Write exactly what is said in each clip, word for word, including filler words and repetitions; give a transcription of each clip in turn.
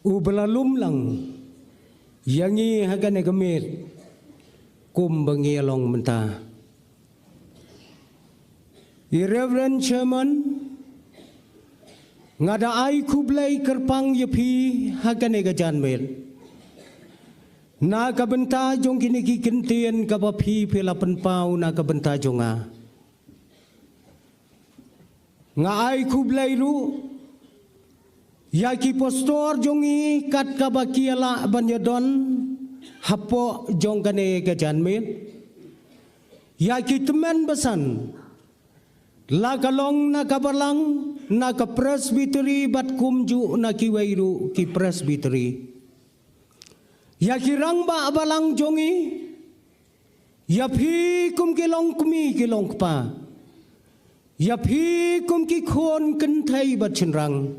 U ba la lum lang ïa ngi ha kane ka miet kum ba ngi ïa long mynta. I Reverend Chairman, nga da ai khublei kyrpang ïa phi ha kane ka janmiet na ka bynta jong kine ki kyntien kaba phi phi la pynpaw na ka bynta jong nga. Nga ai khublei ruh ïa ki pastor jong ngi kat kaba ki ïa lah ban ïa don hapoh jong kane ka janmiet. Ïa ki tymmen basan, la ka long na ka balang, na ka presbytery bad kumjuh na kiwei ruh ki presbytery. Ïa ki rangbah balang jong ngi, ïa phi kum ki long kmie ki long kpa, ïa phi kum ki khun kynthei bad shynrang,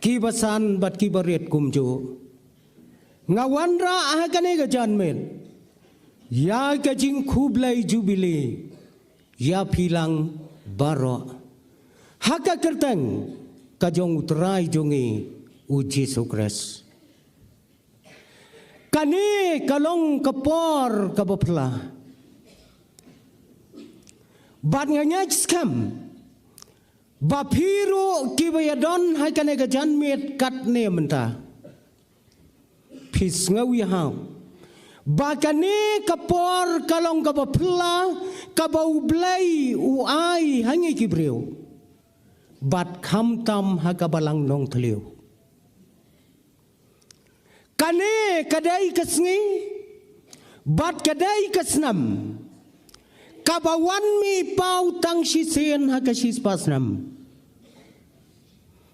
ki basan bad ki barit kumjuh, nga wanrah ha kane ka janmiet ïa ka jingkhublei jubili ïa phi lang baroh ha ka kyrteng ka jong U Trai jong ngi U Jisu Khrist. Kane ka long ka por kaba phylla. Bad nga ngeit skhem ba phi ruh kiba ïa don ha kane ka janmiet katne mynta, phi sngew ïa hap ba kane ka por ka long kaba phylla kaba U Blei u ai ha ngi ki briew, bad khamtam ha ka Balang Nongthliew. Kane ka dei ka sngi bad ka dei ka snem kaba wan mih paw tang shisien ha ka shispah snem,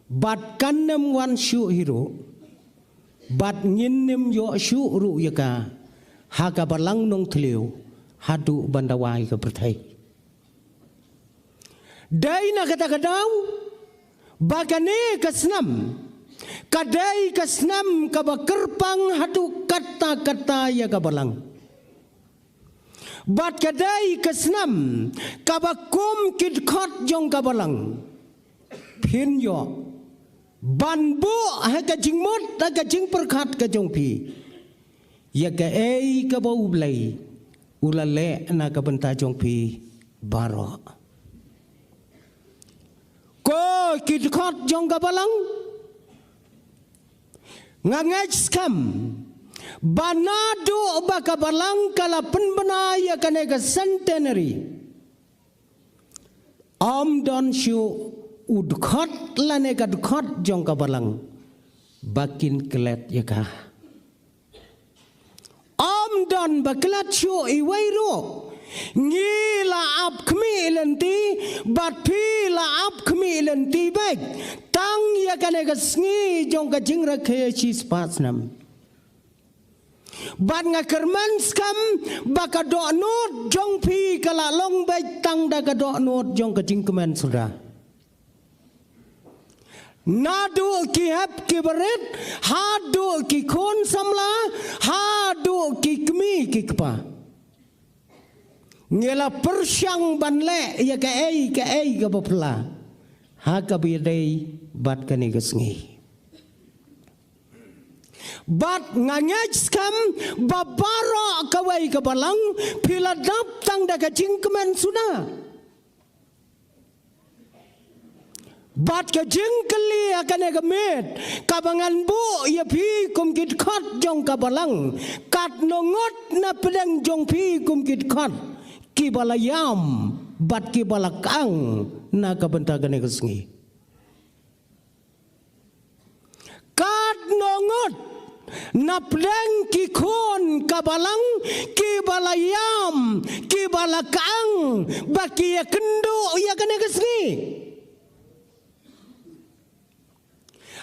bad kan nym wan shuh hi ruh, bad ngin nym ïoh shuh ruh ïa ka ha ka Balang Nongthliew haduh ban dawa ïa ka pyrthei. Dei na kata ka daw ba kane ka snem ka dei ka snem kaba kyrpang haduh katta katta ïa ka Balang. Bad ka dei ka snem kaba kum ki dkhot jong ka Balang phin ïoh ban buh ha ka jingmut ha ka jingpyrkhat ka jong phi ïa kaei kaba U Blei u la leh na ka bynta jong phi baroh. Ko ki dkhot jong ka Balang, nga ngeit skhem ba naduh ba ka Balang ka la pynbna ïa kane ka centenary, ym don shuh u dkhot lane ka dkhot jong ka Balang ba kin klet ïa ka. Ym don ba klet shuh iwei ruh. Ngi la ap khmih lynti bad phi la ap khmih lynti bad tang ïa kane ka sngi jong ka jingrakhe shispah snem. Bad nga kyrmen skhem ba ka dohnud jong phi ka la long bad tang da ka dohnud jong ka jingkmen suda. Naduh ki hep ki barit haduh ki khun samla haduh ki kmie ki kpa, ngi la pyrshang ban leh ïa kaei kaei kaba phylla ha kaba ïadei bad kane ka sngi. Bad nga ngeit skhem ba baroh kawei ka Balang phi la dap tang da ka jingkmen suda. Bad ka jingkylli ha kane ka miet kaba ngan buh ïa phi kum ki dkhot jong ka Balang, katno ngut na pdeng jong phi kum ki dkhot kiba la ïam bad kiba la kang na ka bynta kane ka sngi? Katno ngut na pdeng ki khun ka Balang kiba la ïam kiba la kang ba ki ïakynduh ïa kane ka sngi?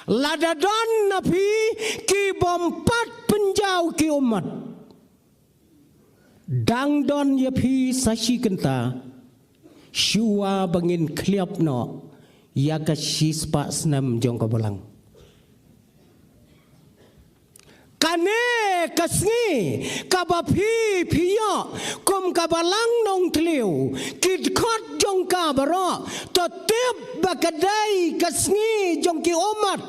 Lada don na phi ki bym pat pynjaw ki ummat, dang don ïa phi sa shi kynta shuwa ba ngin khliap noh ïa ka shispah snem jong ka Balang. Kane ka sngi kaba phi phi ïoh kum ka Balang Nongthliew, ki dkhot jong ka baroh to tip ba ka dei ka sngi jong ki ummat.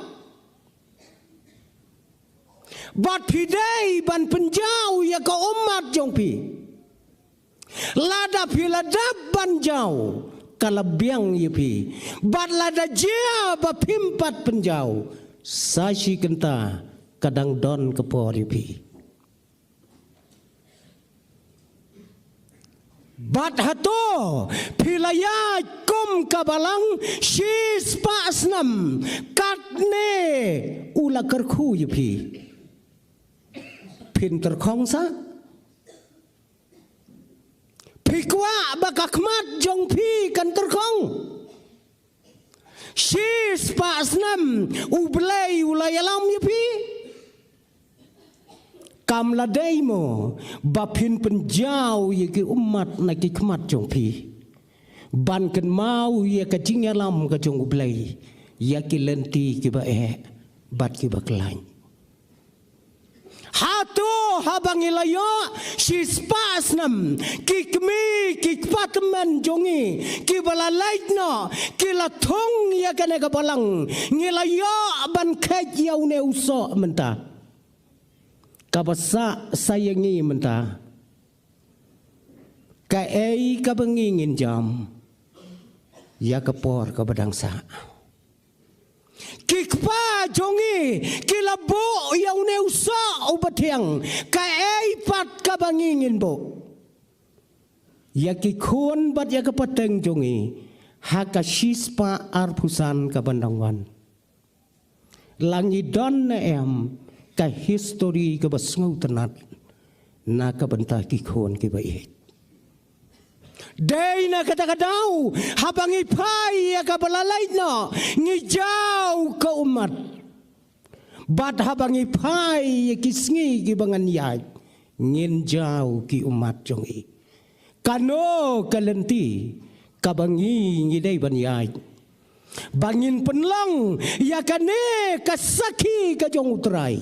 Bad phi dei ban pynjaw ïa ka ummat jong phi. Lada phi la dep ban jaw, ka la biang ïa phi. Bad lada jia ba phim pat pynjaw, sa shi kynta ka dang don ka por ïa phi. Bad hato phi la ïaid kum ka balang shispah snem, katne u la kyrkhu ïa phi? Phin tyrkhong sa? Phi kwah ba ka khmat jong phi kan tyrkhong? Shispah snem U Blei u la ïalam ïa phi. Kam la dei mo ba phin pynjaw ïa ki ummat na ki khmat jong phi, ban kynmaw ïa ka jingïalam ka jong U Blei ïa ki lynti kiba eh bad kiba khlaiñ? Hato haba ngi la ïoh shispah snem, ki kmie ki kpa tymmen jong ngi kiba la leit noh ki la thung ïa kane ka balang, ngi la ïoh ban kheit ïa une u soh mynta? Kaba sah sa ïa ngi mynta, kaei kaba ngi ngin jam ïa ka por kaba dang sah? Ki kpa jong ngi ki la buh ïa une u soh uba thiang, kaei pat kaba ngi ngin buh ïa ki khun bad ïa ka pateng jong ngi ha ka shispah arphew san kaban dang wan? La ngi don ne em ka histori kaba sngewtynnat na ka bynta ki khun kiba ïeit? Dei na kata ka daw, haba ngi phai ïa kaba la leit noh, ngi jaw ka ummat. Bad haba ngi phai ïa ki sngi kiba ngan ïaid, ngin jaw ki ummat jong ngi. Kano ka lynti kaba ngi ngi dei ban ïaid, ba ngin pynlong ïa kane ka sakhi ka jong U Trai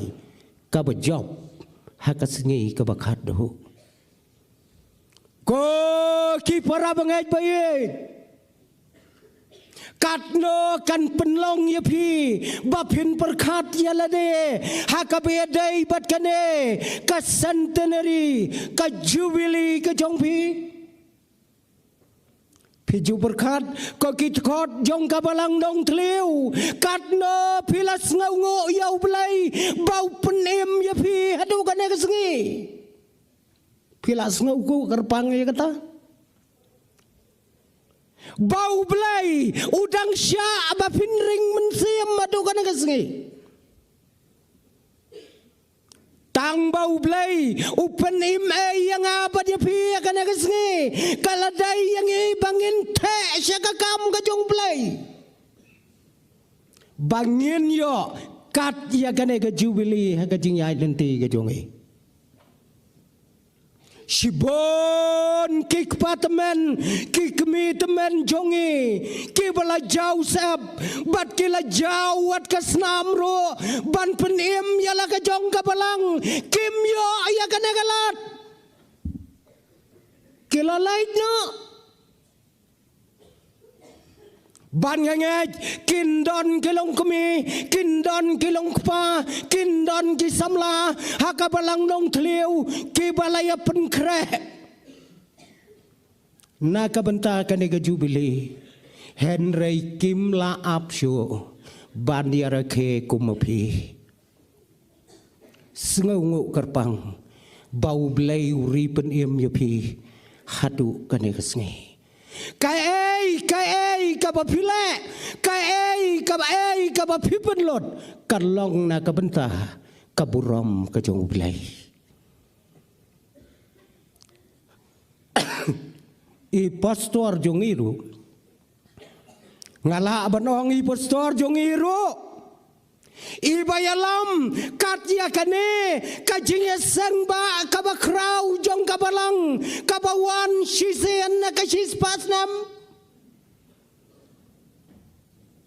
kaba jop ha ka sngi kaba khatduh? Ko ki para bangeit ba ïeit, katno kan pynlong ïa phi ba phin pyrkhat ïa lade ha kaba ïadei bad kane ka centenary, ka jubili ka jong phi? Phi ju pyrkhat ko ki dkhot jong ka Balang Nongthliew, katno phi la sngewnguh ïa U Blei ba u pynim ïa phi haduh kane ka sngi? Phi la sngew kyrpang ïa kata? Ba U Blei u dang shah ba phin ring mynsiem haduh kane ka sngi. Tang ba U Blei u pynim ei ïa nga bad ïa phi ha kane ka sngi, ka la dei ïa ngi ba ngin theh sha ka kam ka jong U Blei, ba ngin ïoh kat ïa kane ka jubili ha ka jingïaid lynti ka jong ngi. Shibun ki kpa tymmen, ki kmie tymmen jong ngi, kiba la jaw sep bad ki la jaw wat ka snam ruh ban pynim ïa la ka jong ka balang, kim ïoh ïa kane ka lad. Ki la leit noh. Ban nga ngeit kin don ki longkmie, kin don ki longkpa, kin don ki samla ha ka Balang Nongthliew kiba la ïa pynkhreh na ka bynta kane ka jubili, hynrei kim lah ap shuh ban ïa rakhe kum ma phi. Sngewnguh kyrpang ba U Blei u ri pynim ïa phi haduh kane ka sngi. Kaei kaei kaba phi leh, kaei kaba, ei kaba phi pynlut, ka long na ka bynta ka burom ka jong U Blei. I pastor jong ngi ruh, nga lah ban ong i pastor jong ngi ruh, iba ïalam kat ïa kane ka jingïaseng ba kaba khraw jong ka Balang kaba wan shisien na ka shispah snem.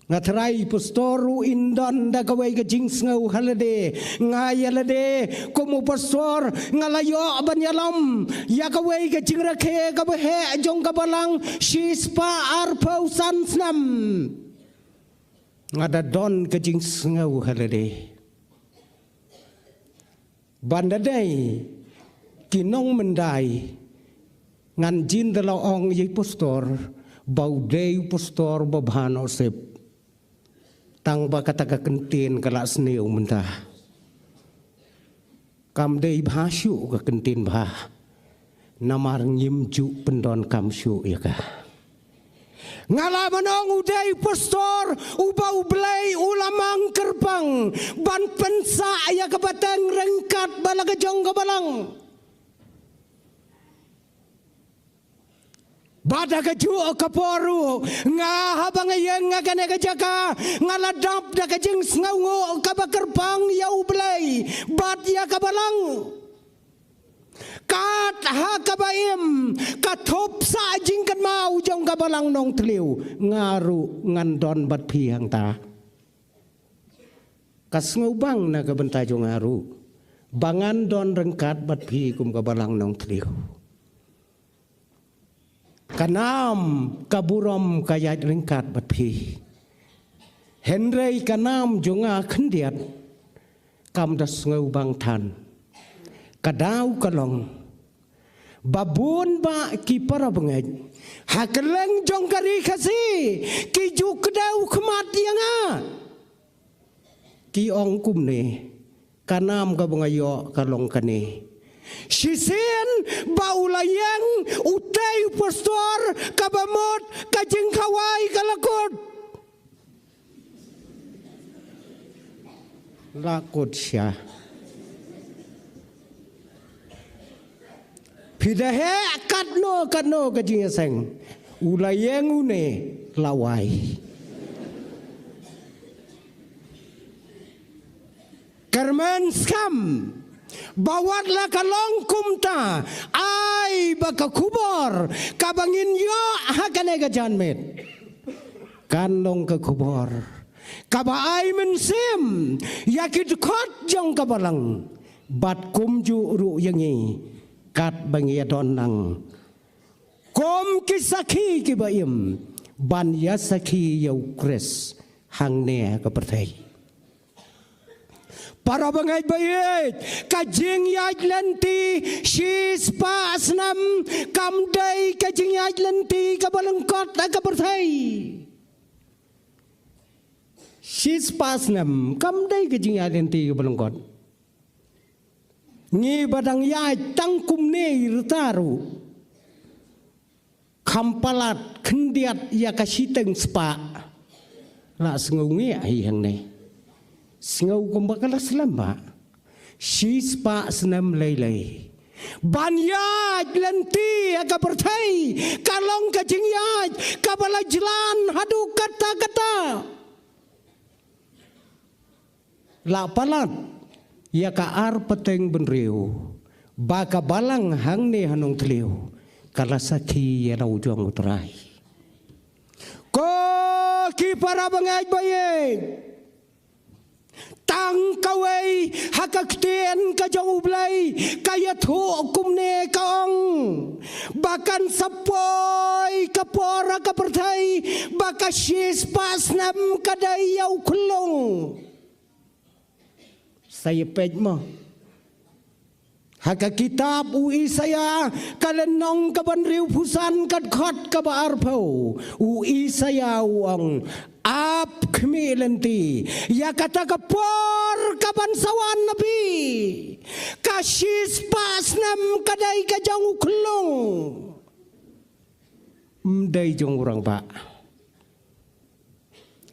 Nga trai pastor ruh in don da kawei ka jingsngew ha lade. Nga ïa lade kum u pastor nga la ïoh ban ïalam ïa kawei ka jingrakhe kaba heh jong ka Balang shispah arphew san snem. Nga da don ka jingsngew ha lade. Ban da dei ki nongmyndai, ngan jin da la ong ïa i pastor ba u dei u pastor ba bha noh sep. Tang ba kata ka kyntien ka la sniew mynta. Kam dei bha shuh ka kyntien bha. Namar ngim ju pyndonkam shuh ïa ka. Nga la ban ong u dei u pastor uba U Blei u la mang kyrpang ban pynsah ïa ka pateng ryngkat bad la ka jong ka balang. Bad ha kajuh ka por ruh, nga haba nga ïeng ha kane ka jaka, nga la dap da ka jingsngewnguh kaba kyrpang ïa U Blei bad ïa ka balang. Kat ha kaba im ka thup sah jingkynmaw jong ka balang Nongthliew, nga ruh ngan don bad phi hangta. Ka sngewbang na ka bynta jong nga ruh ba ngan don ryngkat bad phi kum ka balang Nongthliew. Ka nam ka burom ka ïaid ryngkat bad phi. Hynrei ka nam jong nga khyndiat kam da sngewbang than. Ka daw ka long ba bun bah ki para bangeit ha kylleng jong ka ri Khasi ki ju kdew khmat ïa nga. Ki ong kumne, ka nam kaba nga ïoh ka long kane. Shisien ba u la ïeng utei u pastor kaba mut ka jingkhawai ka la kut. La kut sha. Phi da heh katno katno ka jingïaseng. U la ïeng une la wai. Kyrmen skhem ba wat la ka long kumta, ai ba ka khubor kaba ngin ïoh ha kane ka janmiet kan long ka khubor kaba ai mynsiem ïa ki dkhot jong ka balang bad kumjuh ruh ïa ngi katba ngi ïa don lang kum ki sakhi kiba im ban ïa sakhi ïa U Khrist hangne ha ka pyrthei. Para bangeit ba ïeit, ka jingïaid lynti shispah snem kam dei ka jingïaid lynti kaba lyngkot ha ka pyrthei. Shispah snem kam dei ka jingïaid lynti kaba lyngkot. Ngi ba dang ïaid tang kumne rta ruh kham palat khyndiat ïa ka shiteng spah. La sngew ngi ai hangne. Sngew kumba ka la slem ba shispah snem lei lei ban ïaid lynti ha ka pyrthei ka long ka jingïaid kaba la jlan haduh katta katta. La palat ïa ka ar pateng bynriew ba ka balang hangne ha Nongthliew ka la sakhi ïa la u jong U Trai. Ko ki para bangeit ba ïeit, tang kawei ha ka ktien ka jong U Blei ka ïathuh kumne ka ong ba kan sa poi ka por ha ka pyrthei ba ka shispah snem ka dei ïa u khyllung. Sa ïa peit mo ha ka kitab u Isaïah ka lynnong ka ba hynriewphew san ka dkhot kaba arphew, u Isaïah u ong, ap khmih lynti ïa kata ka por ka ban sa wan na phi, ka shispah snem ka dei ka jong u khyllung, ym dei jong u rangbah.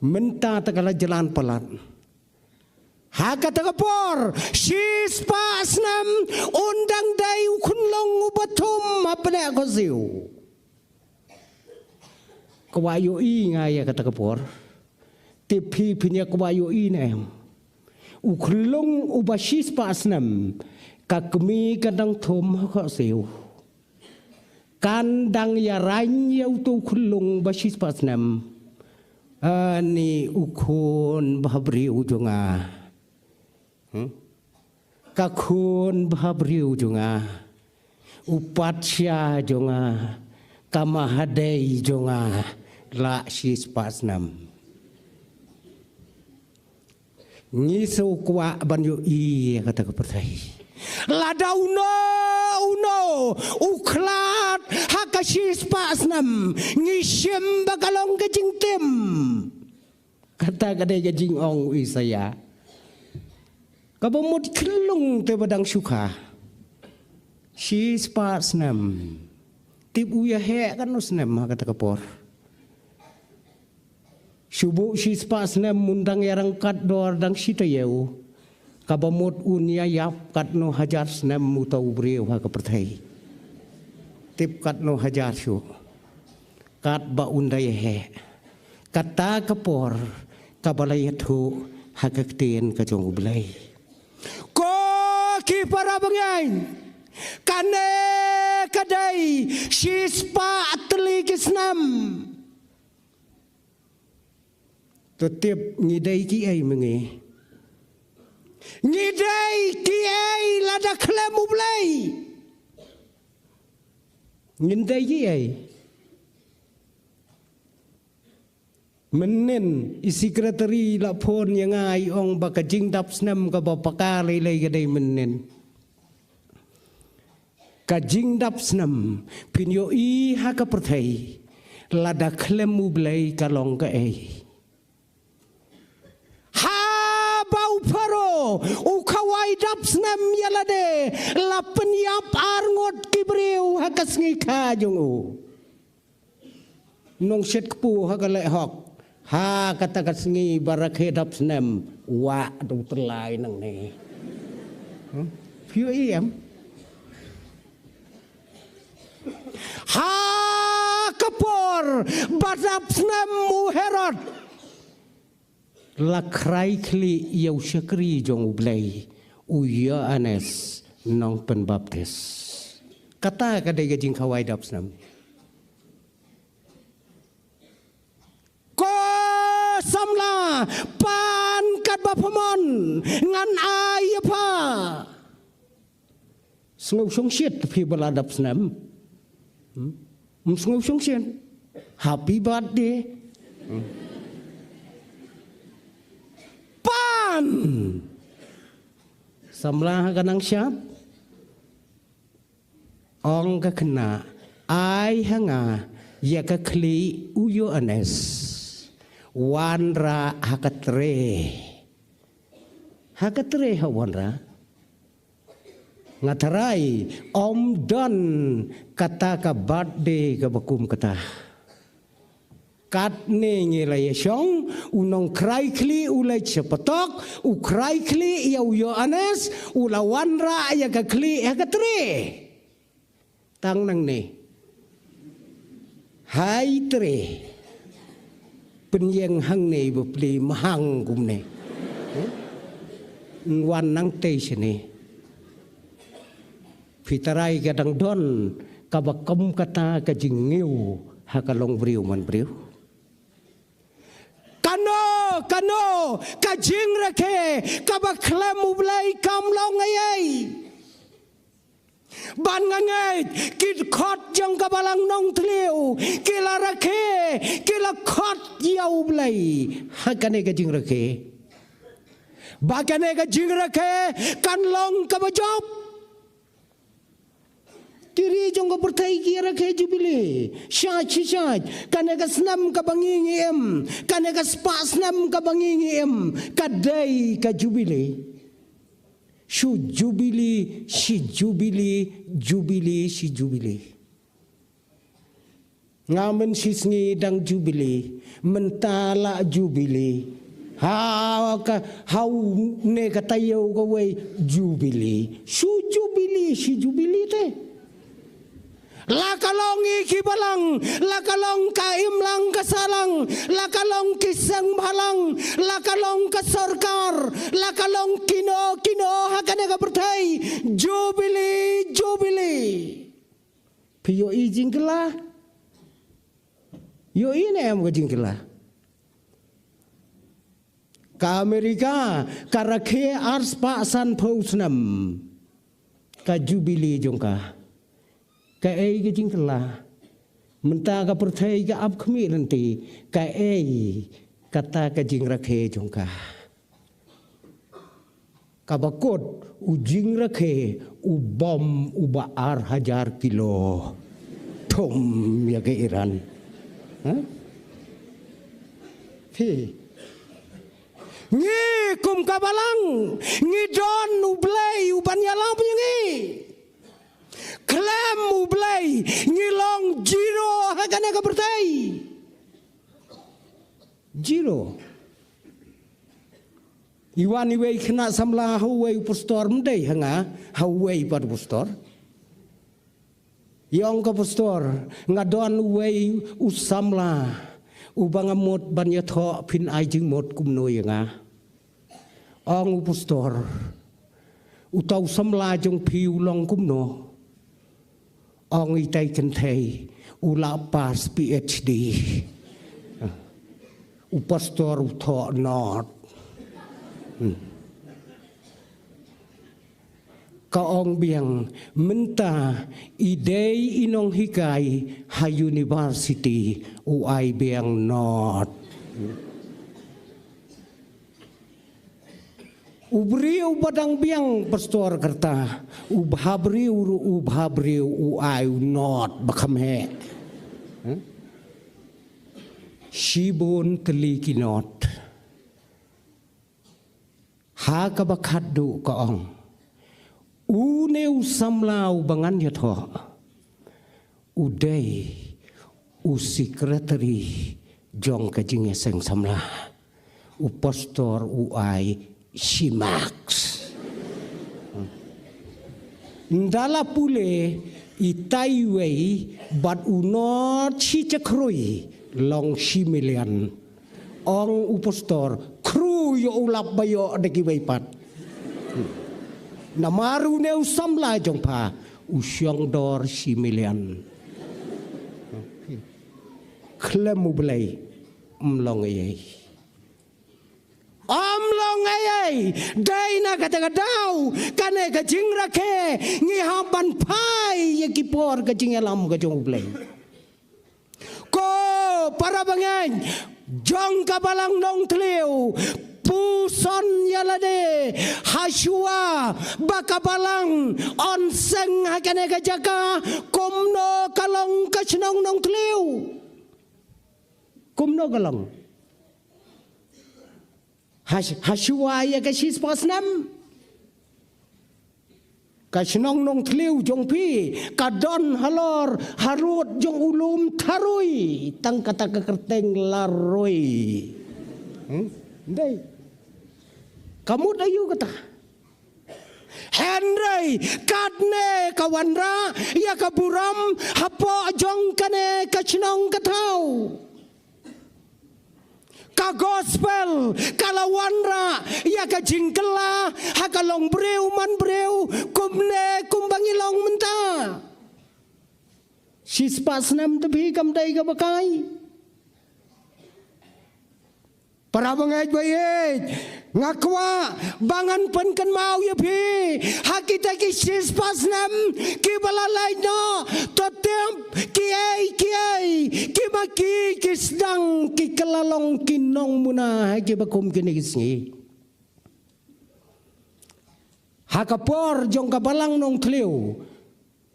Mynta te ka la jlan palat. Ha kata ka por shispah snem un dang dei u khyllung uba thum ha bneng ka siew. Kwah ïohi nga ïa kata ka por. Te phi phin ïa kwah ïohi ne em? U khyllung uba shispah snem ka kmie ka dang thum ha ka siew. Kan dang ïa rang ïa uto u khyllung ba shispah snem. Ani u khun ba ha briew jong nga. Hmm? Ka khun ba ha briew jong nga. U patsha jong nga. Ka mahadei jong nga. La shispah snem. Ngi shu kwah ban ïohi ïa kata ka pyrthei. Lada uno uno u khlad ha ka shispah snem, ngi shim ba ka long ka jingtim. Kata ka dei ka jingong u Isaïah. Kaba mut khyllung te ba dang shu kha. Shispah snem. Tip u ïa heh katno snem ha kata ka por. Shu buh shispah snem un dang ïa rangkat dor dang shi taïew. Kaba mut un ïa ïap katno hajar snem uta u briew ha ka pyrthei. Tip katno hajar shuh. Katba un da ïa heh. Kata ka por kaba la ïathuh ha ka ktien ka jong U Blei. Ko ki para bangeit, kane ka dei shispah tylli ki snem. To tip ngi dei kiei ma ngi. Ngi dei kiei lada khlem U Blei? Ngin dei kiei? Mynnin i secretary la phone ïa nga i ong ba ka jingdap snem kaba paka lei lei ka dei mynnin. Ka jingdap snem, phin ïohi ha ka pyrthei, lada khlem U Blei ka long kaei. Haba u Pharaoh u khawai dap snem ïa lade, la pynïap arngut ki briew ha ka sngi kha jong u. Nongshit kpu ha ka leh hok. Ha kata ka sngi ba rakhe dap snem, wah da u tyllai nangne. Hmm? Phi ïohi em? Ha ka por ba dap snem u Herod, la khrai khlieh ïa u shakri jong U Blei, u Ïoannis Nongpynbaptis. Kata ka dei ka jingkhawai dap snem. Ko samla, pan katba pha mon, ngan ai ïa pha. Sngew shongshit phi ba la dap snem. Hmm? Ym sngew shongshit. Happy birthday. Hmm. Pan. Samla ha ka nang shap. Ong ka khynnah, ai ha nga ïa ka khlieh u Ïoannis. Wanrah ha ka tre. Ha ka tre ha wanrah. Nga tharai ym don kata ka birthday kaba kum kata. Katne ngi la ïa shong, u nongkhrai khlieh u leit sha patok, u khrai khlieh ïa u Ïoannis, u la wanrah ïa ka khlieh ha ka tre. Tang nangne. Hai tre. Pynïeng hangne bapli mahang kumne. Wan nangtei shane. Phi tharai ka dang don kaba kum kata ka jingngiew ha ka long briew man briew. Kano kano ka jingrakhe kaba khlem U Blei kam long ei ei. Ban nga ngeit ki dkhot jong ka Balang Nongthliew ki la rakhe, ki la khot ïa U Blei ha kane ka jingrakhe. Ba kane ka jingrakhe kan long kaba jop. Ki ri jong ka pyrthei ki rakhe jubili. Shait shi shait. Kane ka snem kaba ngi ngi im, kane ka spah snem kaba ngi ngi im, ka dei ka jubili. Shu jubili shi jubili, jubili shi jubili. Nga mynshi sngi dang jubili, mynta la jubili. Ha ka, ha une ka taïew kawei jubili. Shu jubili shi jubili te. La ka long i ki balang, la ka long ka imlang ka sahlang, la ka long ki seng bhalang, la ka long ka sorkar, la ka long kino kino ha kane ka pyrthei. Jubili, jubili. Phi ïohi jingkylla? Ïohi ne em ka jingkylla? Ka Amerika ka rakhe arspah sanphew snem ka jubili jong ka. Kaei ka jingkylla? Mynta ka pyrthei ka ap khmih lynti, kaei kata ka jingrakhe jong ka? Kaba kut u jingrakhe u bom uba ar hajar kilo. Thum ïa ka Iran. Ha? Phi. Ngi kum ka balang, ngi don U Blei uban ïalam ïa ngi. Khlem U Blei, ngi long zero ha kane ka pyrthei. Zero. I wan iwei i khynnah samla ha uwei u pastor, ym dei ha nga, ha uwei pat u pastor. I ong ka pastor, nga don uwei u samla uba nga mut ban ïathoh, phin ai jingmut kumno ïa nga? Ong u pastor, uta u samla jong phi u long kumno? Ong itai kynthei, u la pass P H D. U pastor u thoh not. Hmm. Ka ong biang, mynta i dei i nonghikai ha university, u ai biang not. U briew ba dang biang pastor kata, u bhabriew ruh u bhabriew, u ai u not ba kham heh. Hmm? Shibun tylli ki not. Ha kaba khatduh ka ong, une u samla uba ngan ïathoh, u dei u secretary jong ka jingïaseng samla. U pastor u ai shi marks. Ynda la pule, itai iwei bad u not shi jakhrui, long shi million. Ong u pastor, khru ïoh u lap ba ïoh da kiwei pat. Namar une u samla jong pha u shong dor shi million. Khlem U Blei ym long ei ei. Ym long ei ei. Dei na kata ka daw, kane ka jingrakhe ngi hap ban phai ïa ki por ka jingïalam ka jong U Blei. Ko para bangeit jong ka balang Nongthliew, puson ïa lade ha shuwa ba ka balang yn seng ha kane ka jaka, kumno ka long ka shnong Nongthliew? Kumno ka long? Ha, ha shuwa ïa ka shispah snem, ka shnong Nongthliew jong phi ka don halor harud jong u lum tharui, tang kata ka kyrteng la roi. Hmm? Ndei. Ka mut aïu kata? Hynrei katne ka wanrah ïa ka burom hapoh jong kane ka shnong ka thaw. Ka gospel ka la wanrah ïa ka jingkylla ha ka long briew man briew, kumne kumba ngi long mynta. Shispah snem te phi kam dei kaba kai. Para bangeit ba ïeit, nga kwah ba ngan pynkynmaw ïa phi, ha kita ki shispah snem kiba la leit noh, to tip kiei kiei kiba ki, ki sdang ki kylla long ki nongmuna ha kiba kum kine ki sngi. Ha ka por jong ka balang Nongthliew,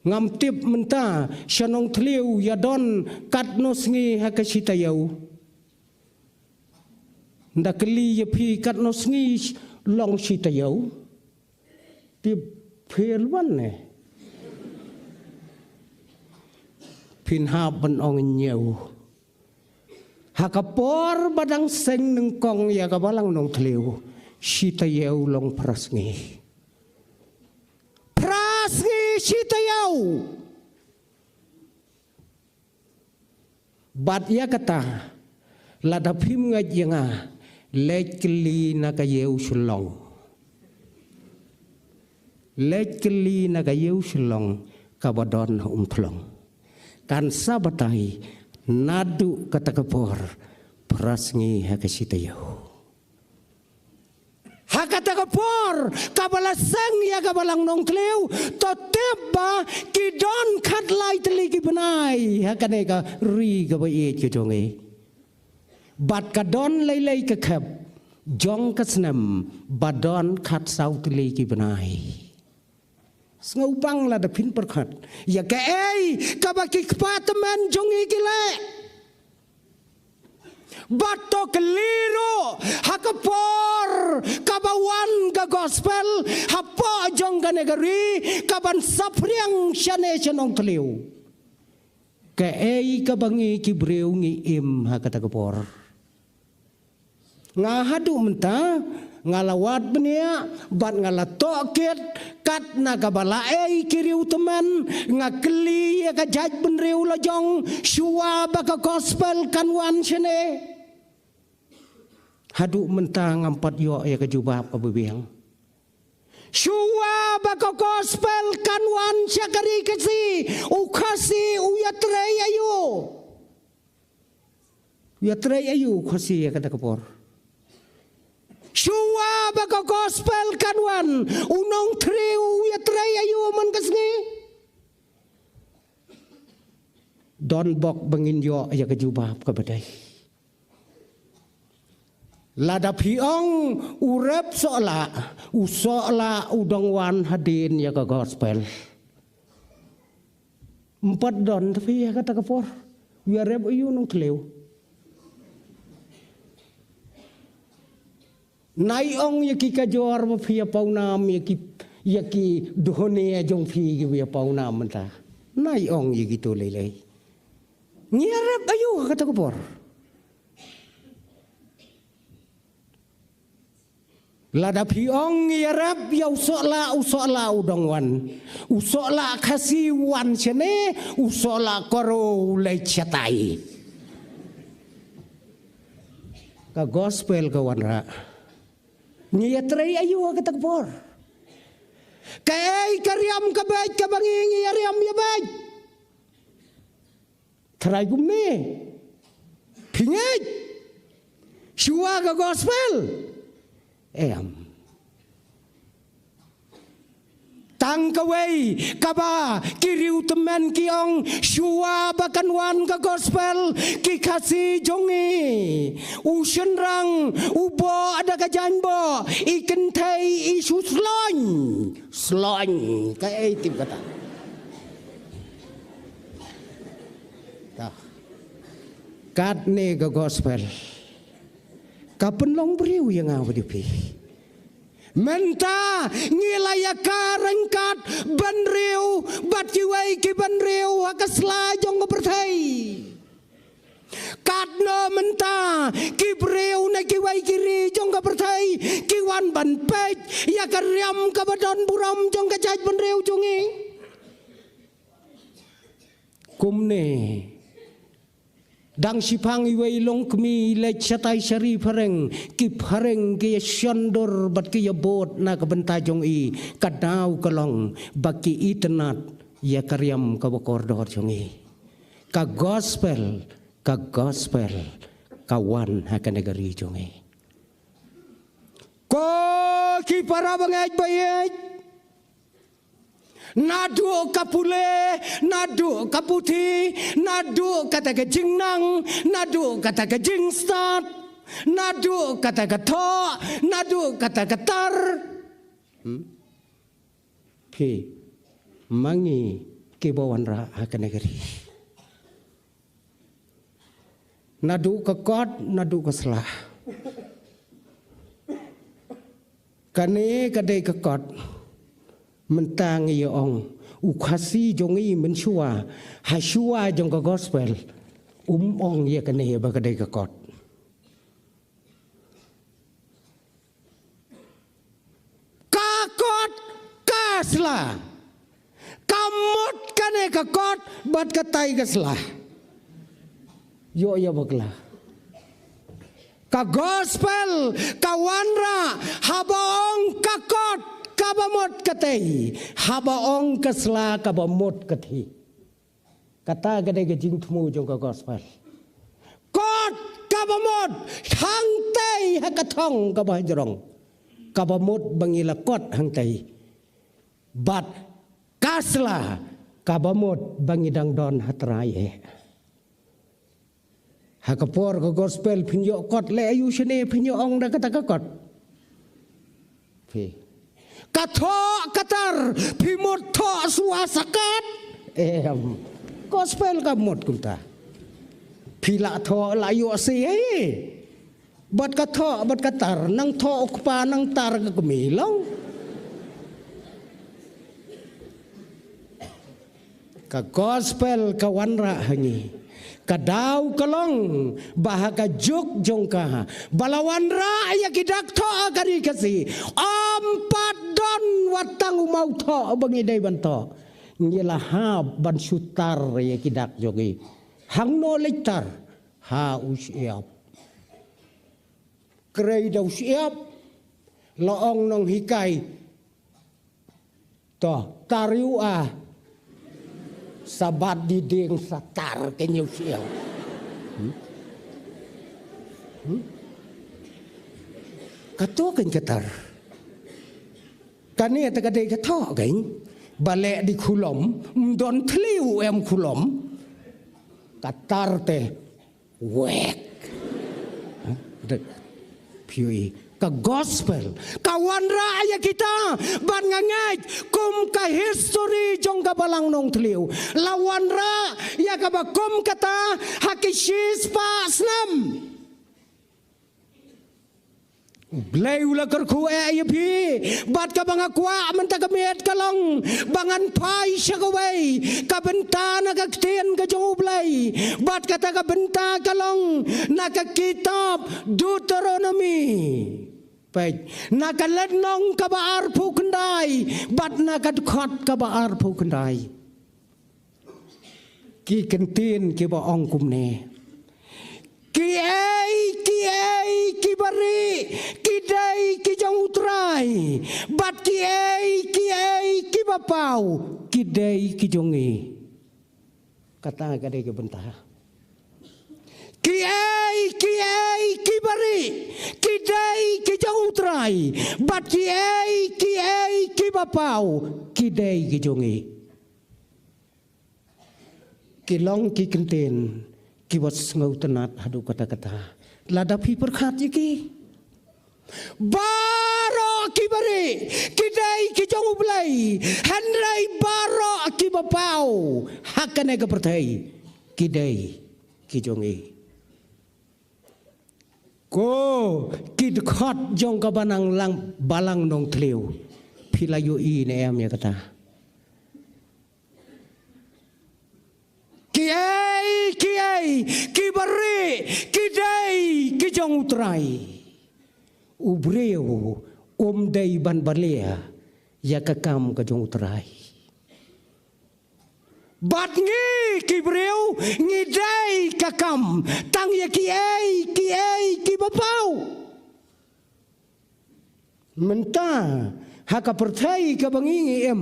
ngam tip mynta sha Nongthliew ïa don katno sngi ha ka shi taïew. Nda kylli ïa phi katno sngi long shi taïew, tip phi wan ne? Phin hap ban ong hynñiew. Ha ka por ba dang seng nyngkong ïa ka balang Nongthliew, shi taïew long phra sngi. Phra sngi shi taïew. Bad ïa kata, lada phim ngeit ïa nga, leit kylli na ka ïew Shillong. Leit kylli na ka ïew Shillong kaba don ha Umthlong. Kan sa batai naduh kata ka por, phra sngi ha ka shi taïew. Ha kata ka por kaba la seng ïa ka balang Nongthliew, to tip ba ki don khatlai tylli ki bnai ha kane ka ri kaba ïeit ka jong ngi. Bad ka don lei lei ka khep, jong ka snem ba don khatsaw tylli ki bnai. Sngewbang lada phin pyrkhat ïa kaei kaba ki kpa tymmen jong ngi ki leh. Bad to kylli ruh ha ka por kaba wan ka gospel hapoh jong kane ka ri kaban saphriang shane sha Nongthliew. Kaei kaba ngi ki briew ngi im ha kata ka por. Nga haduh mynta nga la wad bniah bad nga la tohkit kat na kaba la ei ki riew tymmen. Nga kylli ïa ka jaitbynriew la jong shuwa ba ka gospel kan wan shane. Haduh mynta ngam pat ïoh ïa ka jubab kaba biang. Shuwa ba ka gospel kan wan sha ka ri Khasi, u Khasi u ïatrei aïu? U ïatrei aïu u Khasi ïa kata ka por? Shuwa ba ka gospel kan wan, u Nongthliew u ïatrei aïu man ka sngi? Don bok ba ngin ïoh ïa ka jubab kaba dei. Lada phi ong u rep sohlah, u sohlah u dang wan hadien ïa ka gospel. Ym pat don te phi ïa kata ka por. U ïarep aïu u Nongthliew? Nai ong ïa ki kajor ba phi ïa pawnam ïa ki, ïa ki duhone jong phi ki ïa pawnam mynta. Nai ong ïa kito lei lei. Ngi ïarep aïu ha kata ka por? Lada phi ong ngi ïarep ïa u sohlah, u sohlah u dang wan. U sohlah Khasi u wan shane, u sohlah Garo u leit shatai. Ka gospel ka wanrah. Ngi ïatrei aïu ha kata ka por? Kaei ka riam ka beit kaba ngi ngi ïariam ïa beit? Tharai kumne. Phi ngeit shuwa ka gospel? Em. Tang kawei kaba ki riew tymmen ki ong shuwa ba kan wan ka gospel, ki Khasi jong ngi, u shynrang, u boh da ka jaiñboh, i kynthei i shu sloiñ. Sloiñ, kaei tip kata. Katne ka gospel ka pynlong briew ïa nga bad ïa phi. Mynta ngi la ïa ka ryngkat bynriew bad kiwei ki bynriew ha ka sla jong ka pyrthei. Katno mynta ki briew na kiwei ki ri jong ka pyrthei ki wan ban peit ïa ka riam kaba don burom jong ka jaitbynriew jong ngi. Kumne dang shiphang iwei i longkmie i leit shatai sha ri phareng, ki phareng ki ïa shondur bad ki ïa bud na ka bynta jong i, ka daw ka long ba ki itynnad ïa ka riam kaba kordor jong i. Ka gospel, ka gospel ka wan ha kane ka ri jong i. Ko ki para bangeit baieit, naduh ka pule, naduh ka puthi, naduh kata ka jingnang, naduh kata ka jingstad, naduh kata ka thoh, naduh kata ka tar. Hmm? Phi, ma ngi kiba wanrah ha kane ka ri. Naduh ka kot, naduh ka sla. Kane ka dei ka kot. Mynta ngi ïa ong, u Khasi jong ngi mynshuwa, ha shuwa jong ka gospel, um ong ïa kane ba ka dei ka kot. Ka kot ka sla. Ka mut kane ka kot bad katai ka sla. Ïoh ïa bakla. Ka gospel ka wanrah haba ong ka kot kaba mut katei, haba ong ka sla kaba mut kathie. Kata ka dei ka jingthmu jong ka gospel. Kot kaba mut hangtei ha ka thong kaba hajrong. Kaba mut ba ngi la kot hangtei. Bad ka sla kaba mut ba ngi dang don ha trai eh. Ha ka por ka gospel phin ïoh kot, leh aïu shane phin ïoh ong da kata ka kot? Phi. Ka thoh ka tar, phi mut thoh shuwa sakat. Em. Gospel ka mut kumta. Phi la thoh la ïoh sei ei. Bad ka thoh, bad ka tar, nang thoh u kpa, nang tar ka kmie long. Ka gospel ka wanrah ha ngi. Ka daw ka long ba ha ka juk jong ka, ba la wanrah ïa ki dak thoh ha ka Ri Khasi, ym pat don wat tang u maw thoh ba ngi dei ban thoh. Ngi la hap ban shu tar ïa ki dak jong ngi. Hangno leit tar? Ha u shyiap. Krei da u shyiap. La ong nonghikai. To, tar ïa u a. Sa bat diding sa tar kein ïa u shyiap. Hmm? Hmm? Kato kein ka tar. Kane te ka dei ka thoh kein. Ba leh di khulom, ym don thliew em khulom. Ka tar te. Wek. Hah? Dek. Phi ïohi. Ka gospel. Ka wanrah ïa kita. Bad nga ngeit. Kum ka history jong ka Balang Nongthliew. La wanrah ïa kaba kum kata. Ha ki shispah snem. Blei u la kyrkhu eh ïa phi. Bad kaba nga kwah mynta ka miet ka long ba ngan phai sha kawei ka bynta na ka ktien ka jong U Blei. Bad kata ka bynta ka long na ka kitab Deuteronomy. Peit, na ka lynnong kaba arphew khyndai bad na ka dkhot kaba arphew khyndai. Ki kyntien kiba ong kumne. Kiei kiei kiba rieh ki dei ki jong U Trai. Bad kiei kiei kiba paw ki dei ki jong ngi. Kata ka dei ka bynta. Kiei kiei kiba rieh ki dei ki jong U Trai. Bad kiei kiei kiba paw ki dei ki jong ngi. Ki long ki kyntien kiba sngewtynnat haduh katta katta. Lada phi pyrkhat ïa ki. Baroh kiba rieh ki dei ki jong U Blei. Hynrei baroh kiba paw ha kane ka pyrthei ki dei ki jong ngi. Ko ki dkhot jong ka Balang Lang-, Balang Nongthliew. Phi la ïohi ne em ïa kata? Kiei kiei kiba rieh ki dei ki jong U Trai. U briew um dei ban balia ïa ka kam ka jong U Trai. Bad ngi ki briew ngi dei ka kam tang ïa kiei kiei kiba paw. Mynta ha ka pyrthei kaba ngi ngi im,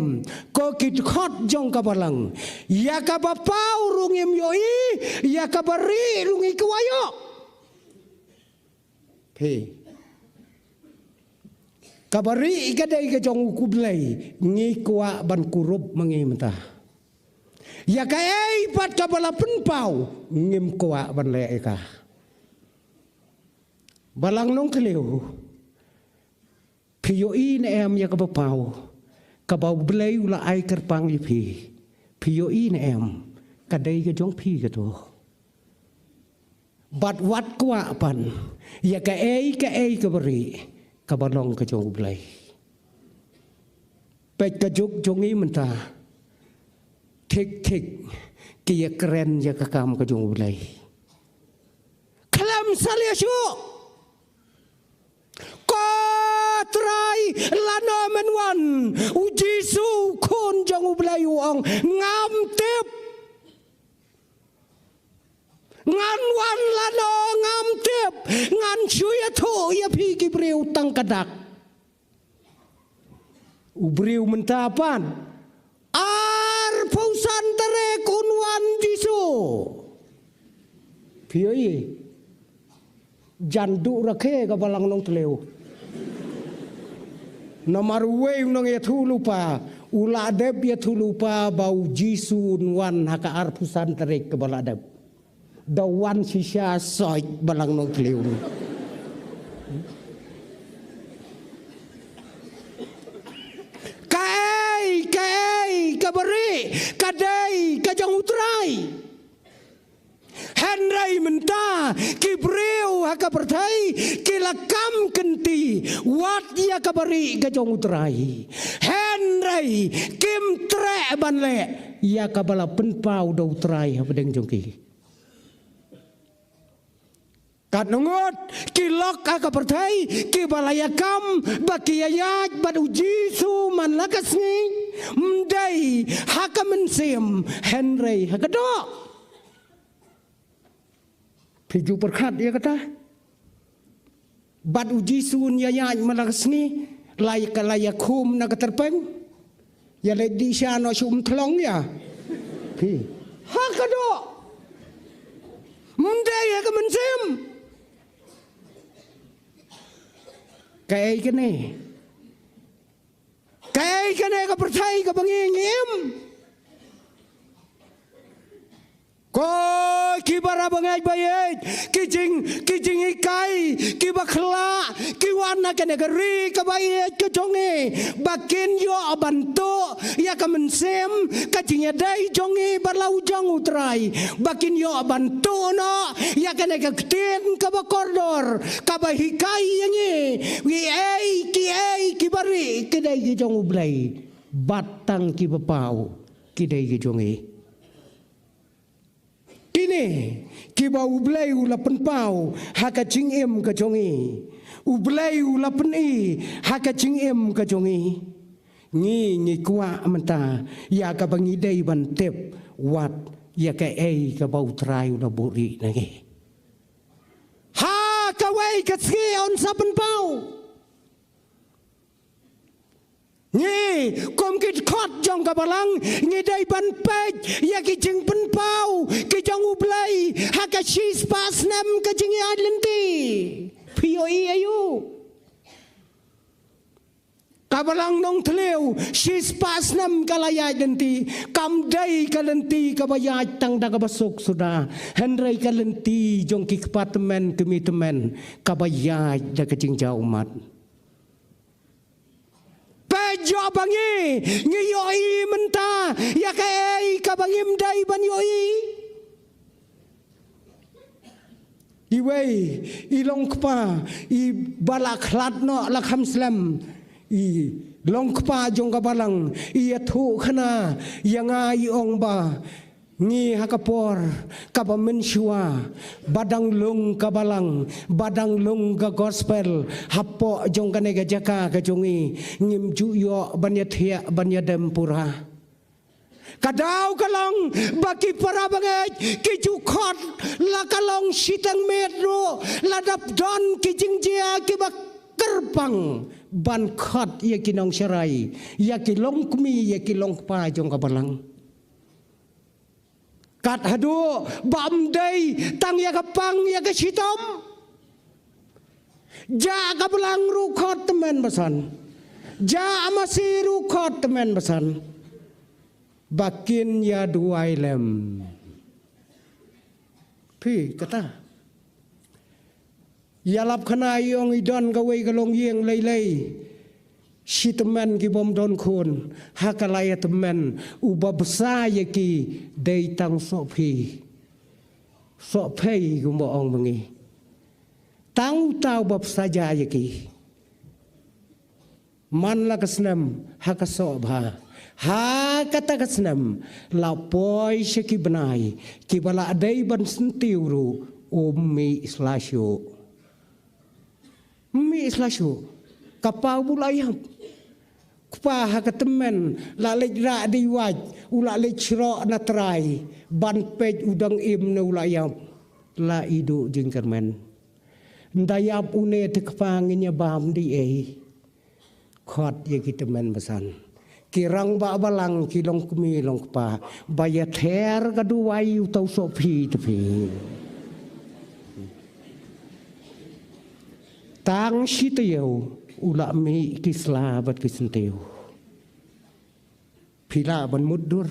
ko ki dkhot jong ka Balang, ïa kaba paw ruh ngim ïohi, ïa kaba rieh ruh ngi kwah ïoh. Phi. Kaba rieh ka dei ka jong U Blei, ngi kwah ban kurup ma ngi mynta. Ïa kaei pat kaba la pynpaw ngim kwah ban leh ïa ka. Balang Nongthliew. Phi ïohi ne em ïa kaba paw kaba U Blei u la ai kyrpang ïa phi? Phi ïohi ne em ka dei ka jong phi kato? Bad wat kwah pan ïa kaei kaei kaba rieh kaba long ka jong U Blei. Peit ka juk jong ngi mynta. Thik thik ki ïa kren ïa ka kam ka jong U Blei. Khlem salia shuh. Ko Trai, lano men wan? U Jisu, u Khun jong U Blei, u ong, ngam tip. Ngan wan lano ngam tip. Ngan shu ïathuh ïa phi ki briew tang ka dak. U briew mynta pat arphew san tarik un wan Jisu. Phi ïohi. Jan duh rakhe ka Balang Nongthliew. Namar uwei u nongïathuhlypa u la dep ïathuhlypa ba u Jisu un wan ha ka arphew san tarik kaba la dep. Da wan shisha soi Balang Nongthliew. Kaei, kaei, kaba rieh, ka dei, ka jong U Trai. Hynrei mynta, ki briew ha ka pyrthei, ki la kam kynti, wat ïa kaba rieh ka jong U Trai. Hynrei, kim treh ban leh, ïa kaba la pynpaw da U Trai hapdeng jong ki. Katno ngut ki lok ha ka pyrthei, kiba la ïa kam, ba ki ïaid bad U Jisu man la ka sngi, ym dei ha ka mynsiem, hynrei ha ka doh. Phi ju pyrkhat ïa kata. Bad U Jisu un ïaid man la ka sngi, la ïa ka, la ïa khum na ka tyrpeng. Ïa leit dih sha noh shu ym thlong ïa phi. Ha ka doh. Ym dei ha ka mynsiem. Kaei kane? Kaei kane ka pyrthei kaba ngi ngi im? Ko ki para bangeit ba ïeit, ki jing, ki jinghikai, kiba khlah, ki wan na kane ka ri kaba ïeit ka jong ngi, ba kin ïoh ban tuh ïa ka mynsiem, ka jingïadei jong ngi bad la u jong U Trai, ba kin ïoh ban tuh noh ïa kane ka ktien kaba kordor, kaba hikai ïa ngi, kiei, kiei kiba rieh ki dei ki jong U Blei, bad tang kiba paw ki dei ki jong ngi. Kine kiba U Blei u la pynpaw ha ka jingim ka jong ngi. U Blei u la pyni ha ka jingim ka jong ngi. Ngi, ngi kwah mynta ïa kaba ngi dei ban tip, wat ïa kaei kaba U Trai u la buhrieh na ngi. Ha kawei ka sngi un sa pynpaw. Ngi kum ki dkhot jong ka Balang, ngi dei ban peit ïa ki jingpynpaw ki jong U Blei ha ka shispah snem ka jingïaid lynti. Phi ïohi aïu? Ka Balang Nongthliew, shispah snem ka la ïaid lynti. Kam dei ka lynti kaba ïaid tang da kaba suk suda, hynrei ka lynti jong ki kpa tymmen, kmie tymmen, kaba ïaid da ka jingjaw ummat. Peit ïoh ba ngi, ngi ïohi mynta ïa kaei kaba ngim dei ban ïohi. Iwei i long kpa, iba la khlad noh la kham slem, i long kpa jong ka Balang, i ïathuhkhana ïa nga, i ong ba ngi ha ka por kaba mynshuwa, ba dang lung ka Balang, ba dang lung ka gospel hapoh jong kane ka jaka ka jong ngi, ngim ju ïoh ban ïathiah, ban ïadem pura. Ka daw ka long ba ki para bangeit ki ju khot, la ka long shiteng miet ruh, la dap don ki jingjia kiba kyrpang ban khot ïa ki nongsharai, ïa ki longkmie, ïa ki longkpa jong ka Balang. Kat haduh ba ym dei tang ïa ka pang, ïa ka shitom. Jah ka Balang ruh khot tymmen basan. Jah masi ruh khot tymmen basan. Ba kin ïa duwai lem. Phi kata. Ïalap khana i ong i don kawei ka longïing lei lei. Shi tymmen ki bym don khun, ha ka lai tymmen, uba bsa ïa ki dei tang soh phi. Soh phi kumba ong ma ngi. Tang uta uba bsa ja ïa ki. Man la ka snem, ha ka soh bha. Ha kata ka snem, la poi sha ki bnai, kiba la dei ban syntiew ruh, um mih sla shuh. Um mih sla shuh. Ka pa u la ïap. Kpa ha ka tymmen, la leit rah dei wait, u la leit shroh na trai, ban peit u dang im ne u la ïap. La i duh jingkyrmen. Nda ïap une te kpa, ngin ïa bam dei ei. Khot ïa ki tymmen basan. Ki rangbah balang, ki longkmie longkpa, ba ïa ther ka duwai uta u soh phi te phi. Tang shi taïew u la mih ki sla bad ki syntiew. Phi lah ban mutdur.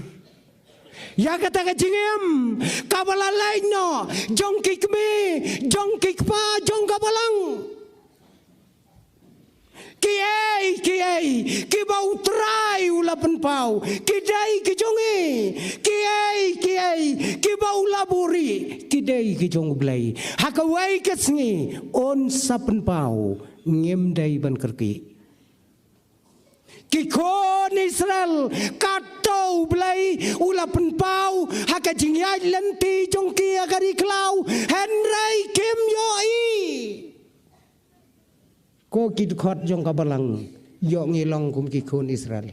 Ïa kata ka jingim kaba la leit noh jong ki kmie, jong ki kpa jong ka balang. Kiei kiei kiba U Trai u la pynpaw, ki dei ki jong ngi. Kiei kiei kiba u la buhrieh, ki dei ki jong U Blei. Ha kawei ka sngi un sa pynpaw, ngim dei ban kyrkieh. Ki khun Israel, kato U Blei u la pynpaw ha ka jingïaid lynti jong ki ha ka ri khlaw, hynrei kim ïohi. Ko ki dkhot jong ka balang, ïoh ngi long kum ki khun Israel.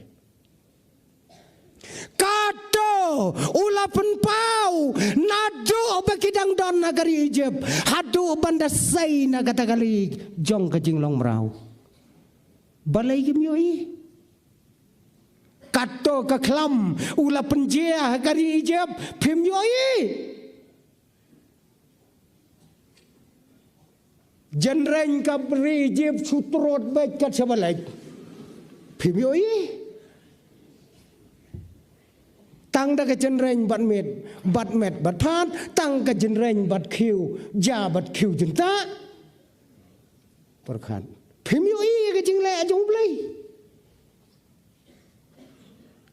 Kato u la pynpaw naduh ba ki dang don ha ka ri Egypt, haduh ban da sei na kata ka lieng jong ka jinglong mraw. Balei kim ïohi? Kato ka khlam u la pynjia ha ka ri Egypt, phim ïohi. Jynreng ka ri Egypt shu trot beit kat shaba leit, phim ïohi. Tang da ka jynreng bad met, bad met bad phad, tang ka jynreng bad khiew ja bad khiew jyntah. Pyrkhat, phim ïohi ka jingleh jong U Blei.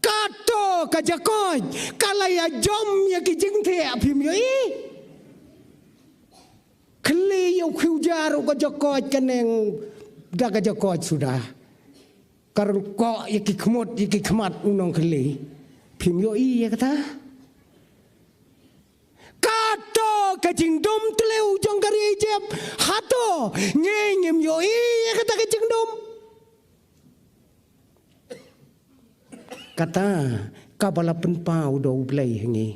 Kato ka jakoit ka la ïa jom ïa ki jingthiah, phim ïohi. Khlieh ïa u khiew ja ruh ka jakoit ka neng da ka jakoit suda. Ka rung koh ïa ki khmut ïa ki khmat u nongkhlieh, phim ïohi ïa kata. Kato ka jingdum tliw jong ka ri Egypt, hato ngi ngim ïohi ïa kata ka jingdum? Kata kaba la pynpaw da U Blei ha ngi.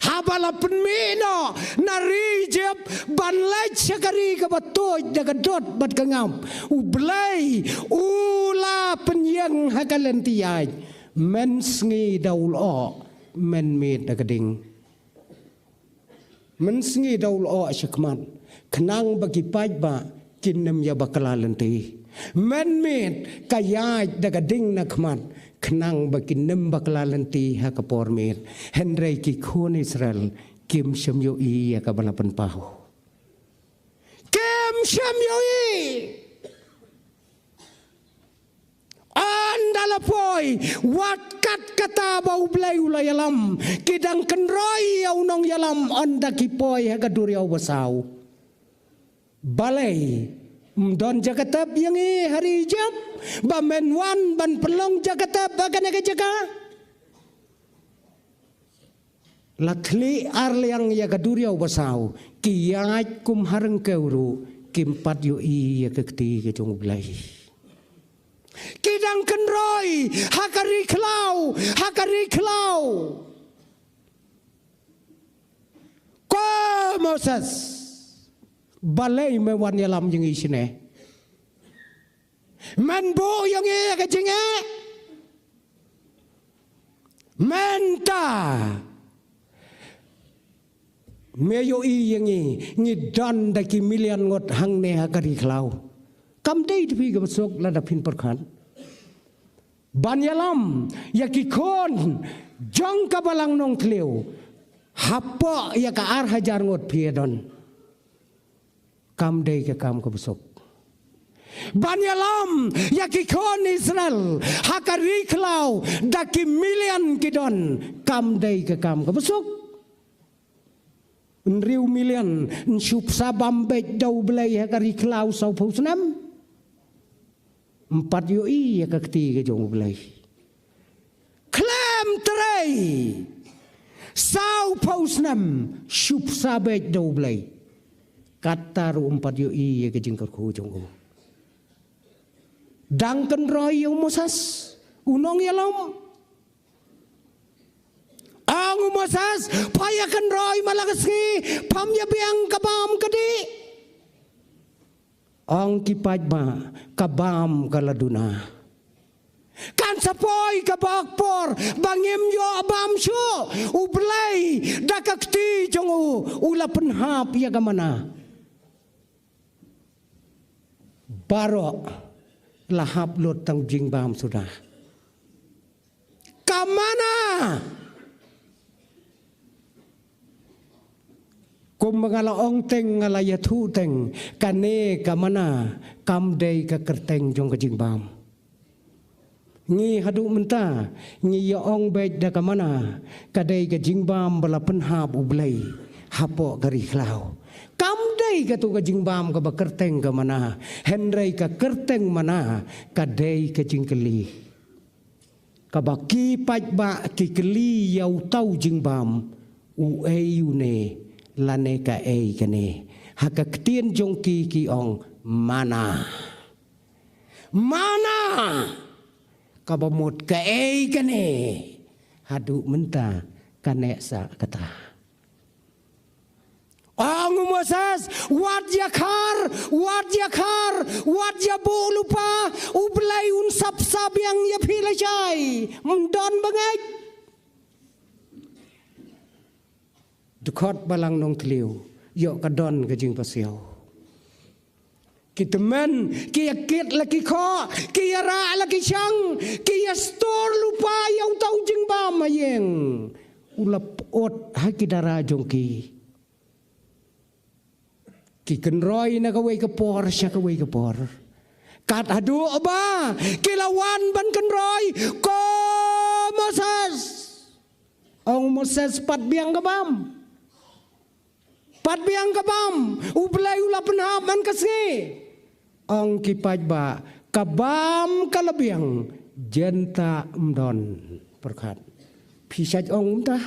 Haba la pynmih noh na ri Egypt ban leit sha ka ri kaba tuid da ka dud bad ka ngap, U Blei u la pynïeng ha ka lynti ïaid. Mynsngi da u lyoh, mynmiet da ka ding. Mynsngi da u lyoh sha khmat, khnang ba ki paidbah kin ym ïa bakla lynti. Mynmiet ka ïaid da ka ding na khmat, khnang ba kin ym bakla lynti ha ka por miet. Hynrei ki khun Israel kim shym ïohi ïa kaba la pynpaw. Kim shym ïohi. Ynda la poi, wat kat kata ba U Blei u la ïalam, ki dang kynroi ïa u nongïalam ynda ki poi ha ka duriaw basaw. Balei ym don jaka tep ïa ngi ha ri Egypt, ba men wan ban pynlong jaka tep ha kane ka jaka? La thli ar liang ïa ka duriaw basaw, ki ïaid kum ha ryngkew ruh kim pat ïohi ïa ka kti ka jong U Blei. Ki dang kynroi ha ka ri khlaw, ha ka ri khlaw. Ko Moses, balei me wan ïalam ïa ngi shane? Men buh ïa ngi ïa ka jingeh. Mynta me ïohi ïa ngi, ngi don da ki million ngut hangne ha ka ri khlaw. Kam dei da phi kaba suk lada phin pyrkhat ban ïalam ïa ki khun jong ka balang nongthliew, hapoh ïa ka ar hajar ngut phi ïa don. Kam dei ka kam kaba suk ban ïalam ïa ki khun Israel ha ka ri khlaw, da ki million ki don. Kam dei ka kam kaba suk. Hynriew million yn shu pynbam beit da U Blei ha ka ri khlaw sawphew snem. Ym pat ïohi ïa ka kti ka jong U Blei. Khlem trei, sawphew snem shu pynbam beit da U Blei. Kata ruh ym pat ïohi ïa ka jingkyrkhu jong u. Dang kynroi ïa u Moses, u nongïalam. Ong u Moses, pha ïa kynroi man la ka sngi, pham ïa biang ka bam ka dih. Ong ki paidbah, ka bam ka la duna. Kan sa poi kaba ka por ba ngim ïoh bam shuh. U Blei da ka kti jong u, u la pynhap ïa ka mana. Baroh la hap lut tang jingbam suda. Ka mana Kumba nga la ong teng, nga la ïathuh teng, kane ka manna kam dei ka kyrteng jong ka jingbam. Ngi haduh mynta ngi ïa ong beit da ka manna ka dei ka jingbam ba la pynhap U Blei hapoh ka ri khlaw. Kam dei kato ka jingbam kaba kyrteng ka manna, hynrei ka kyrteng manna ka dei ka jingkylli. Kaba ki paidbah ki kylli ïa uta u jingbam, uei une lane kaei kane. Ha ka ktien jong ki ki ong manna. Manna! Kaba mut kaei kane. Haduh mynta ka neh sah kata. Ong u Moses, wat ïakhar, wat ïakhar, wat ïabuh lypa, U Blei un sap sa biang ïa phi lashai. Ym don ba ngeit. Dkhot Balang Nongthliew, ïoh ka don ka jingpasiaw. Ki tymmen, ki ïa kit la ki khoh, ki ïa rah la ki shang, ki ïa stor lypa ïa uta u jingbam ha ïing. U la pyut ha ki dara jong ki. Ki kynroi na kawei ka por sha kawei ka por. Kat haduh ba ki la wan ban kynroi, ko Moses. Ong Moses, pat biang ka bam. Pat biang ka bam, U Blei u la pynhap man ka sngi. Ong ki paidbah, ka bam ka la biang, jynta ym don. Pyrkhat. Phi shait ong kumta.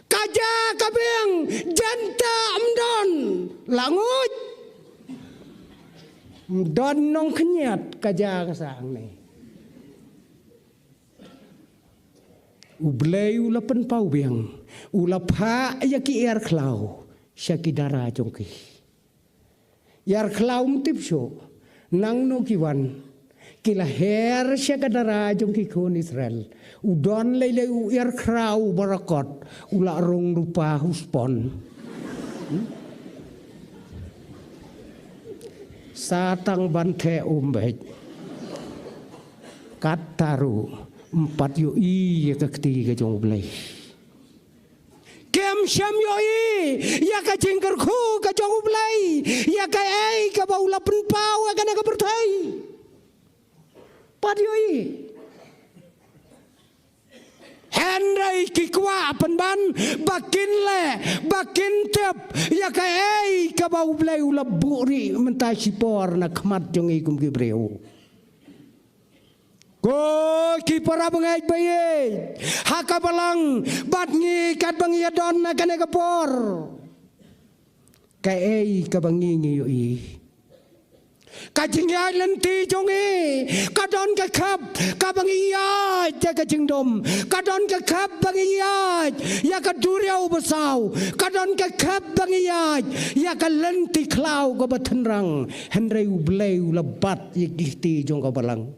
Ka ja ka biang, jynta ym don. La nguid. Ym don nongkhñiat ka ja ka sah hangne. U Blei u la pynpaw biang, u la phah ïa ki ïar khlaw sha ki dara jong ki. Ïar khlaw ym tip shuh nangno ki wan, ki la her sha ka dara jong ki khun Israel. U don lei lei u ïar khlaw barakot, u la rung rupa huspon. Hmm? Sa tang ban theh um beit. Katta ruh ym pat ïohi ïa ka kti ka jong U Blei. Kim shym ïohi ïa ka jingkyrkhu ka jong U Blei ïa kaei kaba u la pynpaw ha kane ka pyrthei. Pat ïohi. Hynrei ki kwah pynban ba kin leh, ba kin tip ïa kaei kaba U Blei u la buhrieh mynta shipor na khmat jong ngi kum ki briew. Ko ki para bangeit ba ïeit ha ka balang, bad ngi katba ngi ïa don ha kane ka por. Kaei kaba ngi ngi ïohi. Ka jingïaid lynti jong ngi ka don ka khep kaba ngi ïaid ïa ka jingdum, ka don ka khep ba ngi ïaid ïa ka duriaw basaw, ka don ka khep ba ngi ïaid ïa ka lynti khlaw kaba tynrang. Hynrei U Blei u la bat ïa ki kti jong ka balang.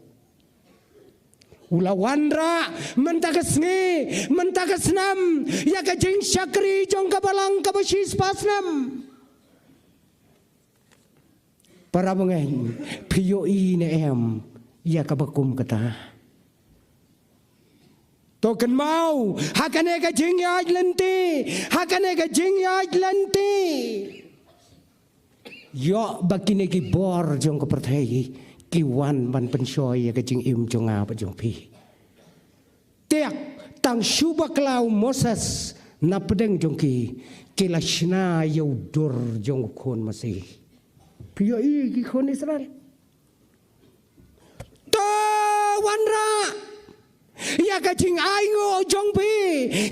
U la wanrah mynta ka sngi, mynta ka snem, ïa ka jingshakri jong ka balang kaba shispah snem. Para bangeit, phi ïohi ne em ïa kaba kum kata? To kynmaw ha kane ka jingïaid lynti, ha kane ka jingïaid lynti. Ïoh ba kine ki bor jong ka pyrthei ki wan ban pynshoi ïa ka jingim jong nga bad jong phi. Tiak tang shu bakla u Moses na pdeng jong ki, ki la shna ïa u dur jong u khun masi. Phi ïohi ki khun Israel? To wanrah ïa ka jingainguh jong phi,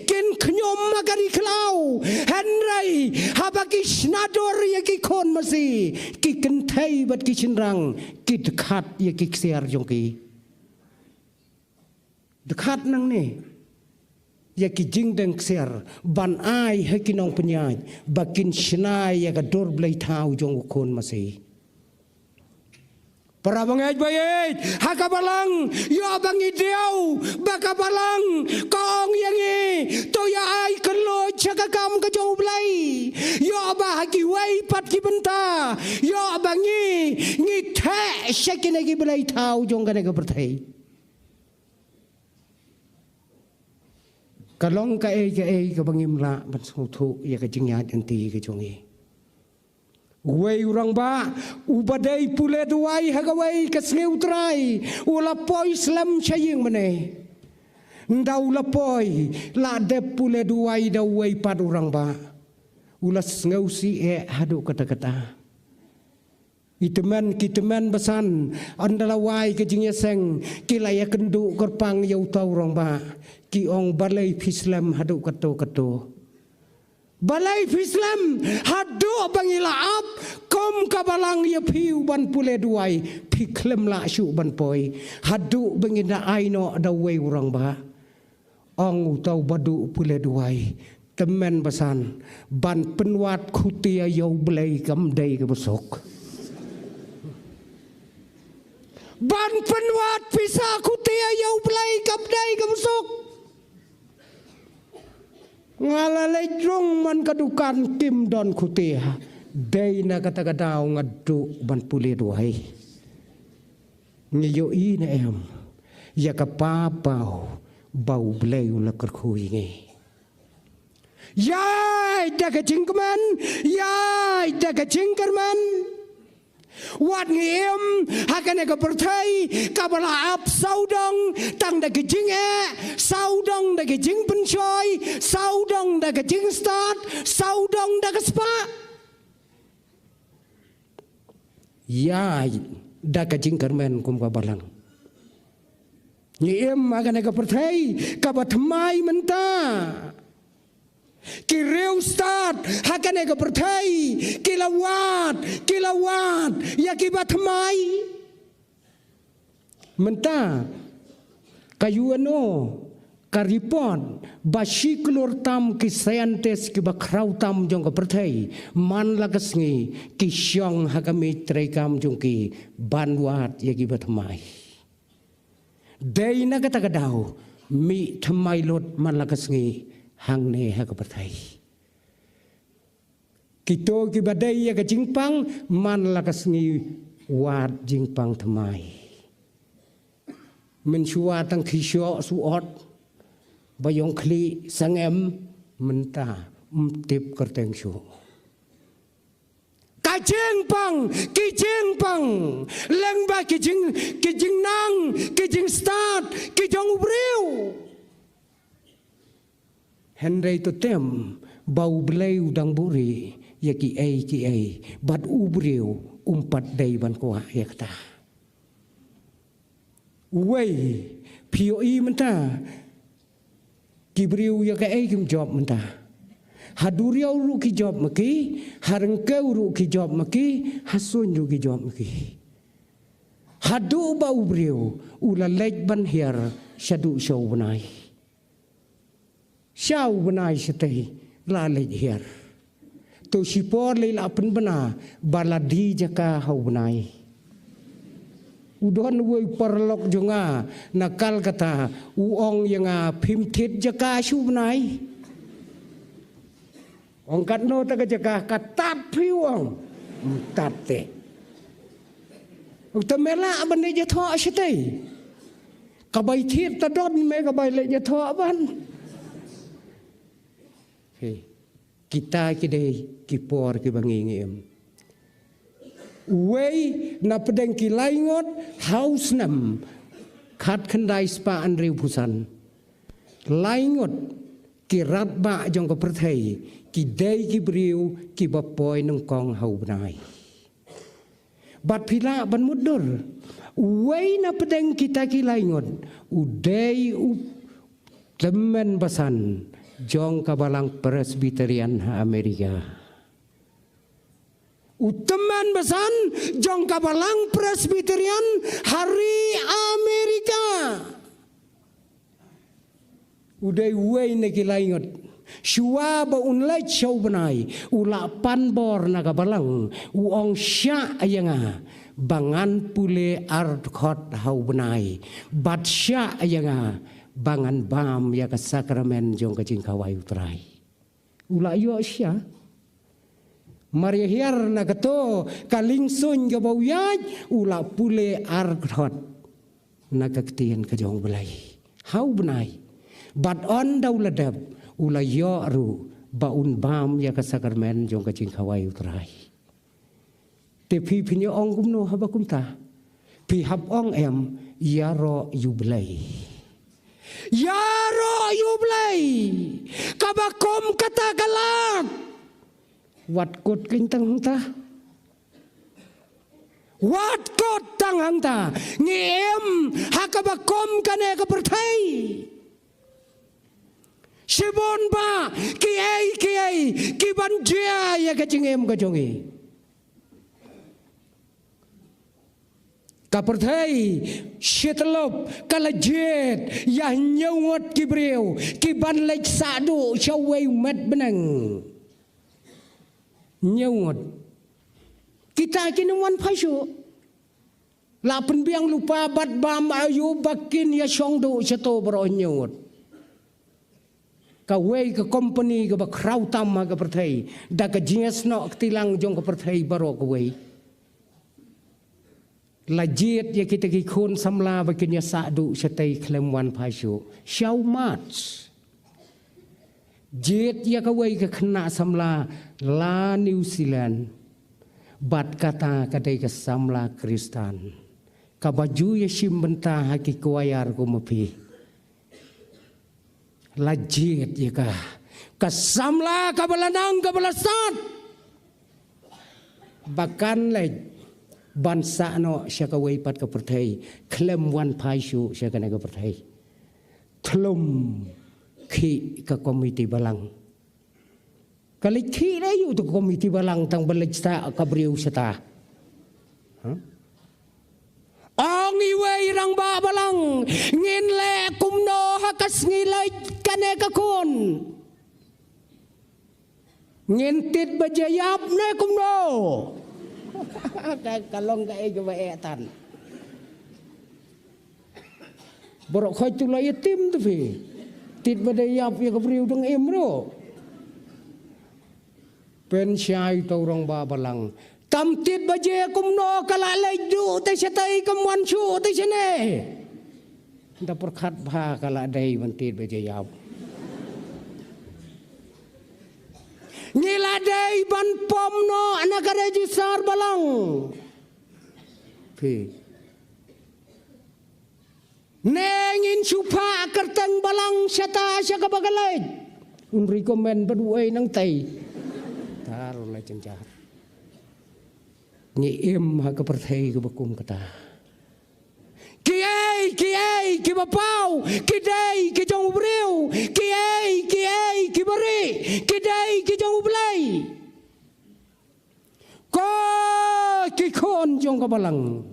kin khñium ha ka ri khlaw. Hynrei haba ki shna dur ïa ki khun masi, ki kynthei bad ki shynrang ki dkhat ïa ki ksiar jong ki. Dkhat nangne ïa ki jingdeng ksiar ban ai ha ki nongpynïaid ba kin shna ïa ka dur blei thaw jong u khun masi. Para bangeit ba ïeit ha ka balang, ïoh ba ngi diaw ba ka balang ka ong ïa ngi, to ïa ai kylluid sha ka kam ka jong U Blei. Ïoh ba ha kiwei pat ki bynta ïoh ba ngi ngi theh sha kine ki blei thaw jong kane ka pyrthei. Ka long kaei kaei kaba ngim lah ban sngewthuh ïa ka jingïaid lynti ka jong ngi. Uwei u rangbah uba dei pule duwai ha kawei ka sngi u Trai u la poi slem sha ïing mane. Ynda u la poi, la dep pule duwai da uwei pat u rangbah, u la sngewsih eh haduh katta katta. I tymmen ki tymmen basan, ynda la wai ka jingïaseng, ki la ïakynduh kyrpang ïa uta u rangbah, ki ong, balei phi slem haduh katto katto? Balei phi slem haduh ba ngi la ap kum ka balang ïa phi u ban pule duwai, phi khlem lah shuh ban poi haduh ba ngin da ai noh da uwei u rangbah? Ong uta u ba duh pule duwai, tymmen basan, ban pynwad khutia ïa u Blei kam dei kaba suk. Ban pynwad pisa khutia ïa u Blei kam dei kaba suk. Nga la leit rung man ka dukan kim don khutia. Dei na kata ka daw nga duh ban pule duwai. Ngi ïohi ne em ïa ka paw ba u Blei u la kyrkhu ïa ngi? Ïaid da ka jingkmen, ïaid da ka jingkyrmen. Wat ngi im ha kane ka pyrthei kaba la ap sawdong tang da ka jingeh, sawdong da ka jingpynshoi, sawdong da ka jingstad, sawdong da ka spah. Ïaid da ka jingkyrmen kum ka balang. Ngi im ha kane ka pyrthei kaba thymmai mynta. Ki riewstad ha kane ka pyrthei ki la wad, ki la wad ïa kiba thymmai. Mynta ka U N O ka report ba shi klur tam ki scientist kiba khraw tam jong ka pyrthei man la ka sngi ki shong ha ka miej treikam jong ki ban wad ïa kiba thymmai. Dei na kata ka daw mih thymmai lut man la ka sngi hangne ha ka pyrthei. Kito kiba dei ïa ka jingpang man la ka sngi wad jingpang thymmai. Mynshuwa tang ki shoh suot ba ïong khlieh sangem, mynta ym tip kyrteng shuh. Ka jingpang, ki jingpang, lyngba ki jing, ki jingnang, ki jingstad ki jong u briew. Hynrei to tem ba u Blei u dang buhrieh ïa kiei kiei bad u briew um pat dei ban kwah ïa kata. Uwei, phi ïohi mynta ki briew ïa kaei kim jop mynta. Ha duriaw ruh ki jop ma ki, ha ryngkew ruh ki jop ma ki, ha suiñ ruh ki jop ma ki. Haduh ba u briew u la leit ban hiar shaduh sha u bnai. Sha u bnai shatei la leit hiar. To shipor lei la pynbna ba la die jaka ha u bnai. U don uwei u paralok jong nga na Kolkata, u ong ïa nga, phim thied jaka sha u bnai. Ong, katno ta ka jaka? Ka tad phi, u ong. Ym tad te. Ong, te me lah ban leit ïathoh shatei. Ka bai thied ta don, me ka bai leit ïathoh ban. Hei, kita ki dei ki por kiba ngi, ngi im. Uwei na pdeng ki lai ngut ha u snem khatkhyndai spah hynriewphew san. Lai ngut ki rangbah jong ka pyrthei ki dei ki briew kiba poi nyngkong ha u bnai. Bad phi lah ban mutdur, uwei na pdeng kita ki lai ngut u dei u tymmen basan jong ka balang Presbyterian ha Amerika. U tymmen basan jong ka balang Presbyterian ha ri Amerika. U dei uwei na ki lai ngut. Shuwa ba un leit sha u bnai, u la pan bor na ka balang, u ong, shah ïa nga ba ngan pule ar dkhot ha u bnai, bad shah ïa nga ba ngan bam ïa ka sakramen jong ka jingkhawai u Trai. U la ïoh shisha. Mar ïa hiar na kato ka liengsuiñ kaba u ïaid, u la pule ar dkhot na ka ktien ka jong u Blei ha u bnai. Bad ynda u la dep, u la ïoh ruh ba un bam ïa ka sakramen jong ka jingkhawai U Trai. Te phi phin ïa ong kumno haba kumta? Phi hap ong em, ïaroh ïa U Blei. Ïaroh ïa U Blei. Kaba kum kata ka lad. Wat kut kein tang hangta. Wat kut tang hangta. Ngi im ha kaba kum kane ka pyrthei. Shibun bah kiei kiei kiban jia ïa ka jingim ka jong ngi. Ka pyrthei shi tyllup ka la jied ïa hynñiew ngut ki briew kiban leit sah duh sha uwei u met bneng. Hynñiew ngut. Kita kin ym wan phai shuh. La pynbiang lypa bad bam aïu ba kin ïa shong duh shato baroh hynñiew ngut. Kawei ka kompani kaba khraw tam ha ka pyrthei, da ka jingïasnoh kti lang jong ka pyrthei baroh kawei. La jied ïa kita ki khun samla ba kin ïa sah duh shatei khlem wan phai shuh. Sha u Mars. Jied ïa kawei ka khynnah samla la New Zealand. Bad kata ka dei ka samla Khristan. Kaba ju ïa shim bynta ha ki kwayar kum ma phi. La jied ïa ka. Ka samla kaba la nang kaba la sat. Ba kan leit ban sah noh sha kawei pat ka pyrthei. Khlem wan phai shuh sha kane ka pyrthei. Khlem khih ka komiti balang. Ka leit khih leh ïa uto u komiti balang tang ba leit sah ka briew shata. Huh? Ong iwei i rangbah balang, ngin leh kumno ha ka sngi leit kane ka khun? Ngin tied ba jia ïap ne kumno? Ka, ka long kaei kaba eh tan. Baroh khoit tu la ïatim tu phi. Tied ba dei ïap ïa ka briew dang im ruh. Pynshai uto u rangbah balang. Kam tied ba jia kumno ka la leit duh te shatei kam wan shuh te shane. Da pyrkhat bha ka la dei ban tied ba jia ïap. Ngi la dei ban pom noh na ka register balang. Phi. Ne ngin shu phah kyrteng balang shata sha kaba ka leit. Un recommend bad uei nangtei. Taro la jynjar. Ngi im ha ka pyrthei kaba kum kata. Kiei kiei kiba paw ki dei ki jong u briew. Kiei kiei kiba rieh ki dei ki jong U Blei. Ko ki khun jong ka balang.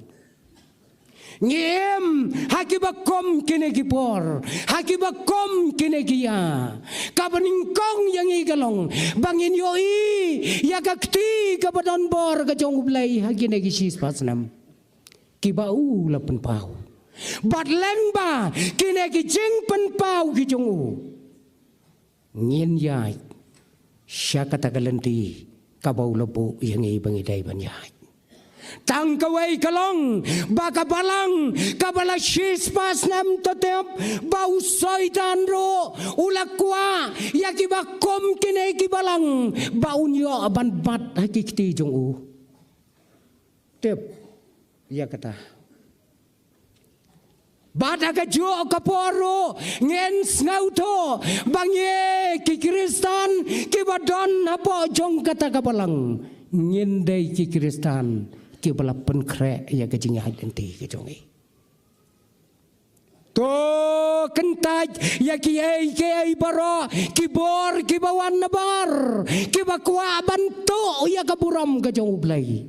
Ngi im ha kiba kum kine ki por, ha kiba kum kine ki ïa. Kaba nyngkong ïa ngi ka long ba ngin ïohi ïa ka kti kaba don bor ka jong U Blei ha kine ki shispah snem kiba u la pynpaw. Bad lyngba kine ki jingpynpaw ki jong u, ngin ïaid sha kata ka lynti kaba u la buh ïa ngi ba ngi dei ban ïaid. Tang kawei ka long ba ka balang kaba la shispah snem to tep, ba u Soitan ruh u la kwah ïa kiba kum kine ki balang ba un ïoh ban bat ha ki kti jong u. Tip ïa kata. Bad ha kajuh ka por ruh ngin sngewthuh ba ngi ki Khristan kiba don hapoh jong kata ka balang, ngin dei ki Khristan kiba la pynkhreh ïa ka jingïaid lynti ka jong ngi. To kyntait ïa kiei kiei baroh ki bor kiba wan nabar, kiba kwah ban tuh ïa ka burom ka jong U Blei.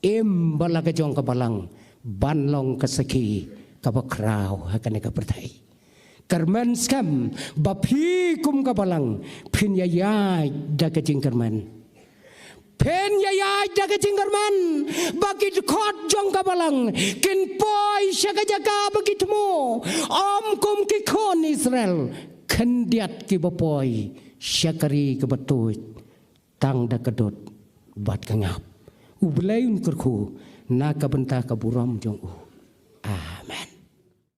Im ba la ka jong ka balang ban long ka sakhi kaba khraw ha kane ka pyrthei. Kyrmen skhem ba phi kum ka balang phin ïaid da ka jingkyrmen. Phin ïaid da ka jingkyrmen ba ki dkhot jong ka balang kin poi sha ka jaka ba ki thmu, ym kum ki khun Israel khyndiat kiba poi sha ka ri kaba tuid tang da ka dud bad ka ngap. U Blei un kyrkhu na ka bynta ka burom jong u. Amen.